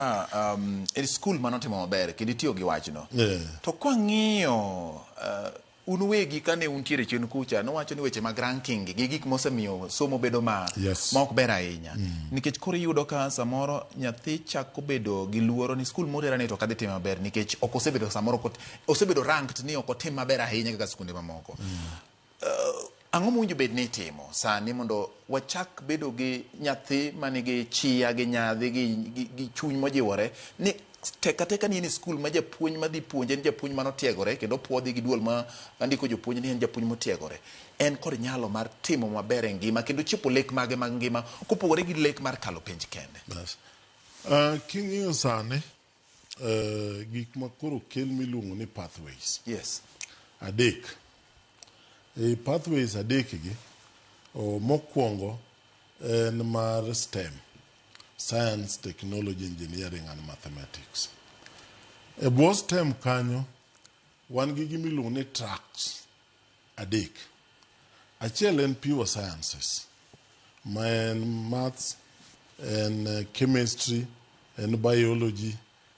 E skul manotimo maber kendo itiyo gi wachno. Yeah. To kwang'iyo un wegi kane untiere chien kucha nowacho ni weche mag ranking gi gik mosemiyo somo bedo ma ma ok ber ahinya. Nikech koro iyudo ka samoro nyathi chako bedo gi luoro ni skul motera ni to ok adhi timo maber nikech ok osebedo samoro osebedo ranked ni ok otim maber ahinya kaka skunde mamoko. Ang'o mowinjo bed ni itimo sani mondo wachak bedo gi nyathi manigi chia gi nyadhi gi chuny mojiwore ni tek ateka ni en e skul ma japuonj madhi puonje en japuonj manotiegore kendo opuodhi gi duol ma andiko jopuonj ni en japuonj motiegore en kod nyalo mar timo maber e ngima kendo chopo lek mage mag ngima kopogore gi lek mar kalo penj kende. Bas. King'iyo sani gik ma koro okel miluongo ni pathways. Adek. E pathways adek gi, mokwongo en mar STEM. Science, Technology, Engineering and Mathematics. E bwo STEM kanyo, wan gi gima iluongo ni tracks adek. Achiel en pure sciences, ma en maths, en chemistry, en biology,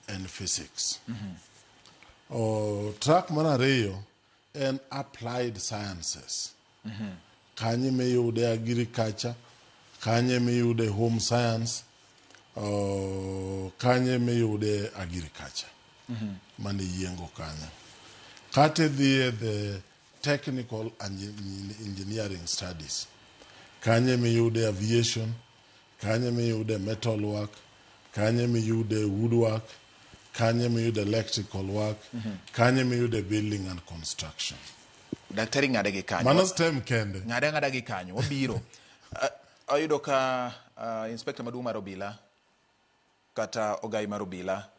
en physics. Track mar ariyo en applied sciences. Kanyo miyude agriculture, kanyo miyude home science, kanyo miyude agriculture. Mane yiengo kanyo. Kata idhi e the technical and engineering studies. Kanyo miyude aviation, kanyo miyude metal work, kanyo miyude woodwork, kanyo miyude electrical work, kanyo miyude building and construction. Daktari ng'ade gi kanyo. Mano STEM kende. Ng'ade ang'ada gi kanyo, wabiro. Ayudo ka inspector maduong' mar obila kata ogai mar obila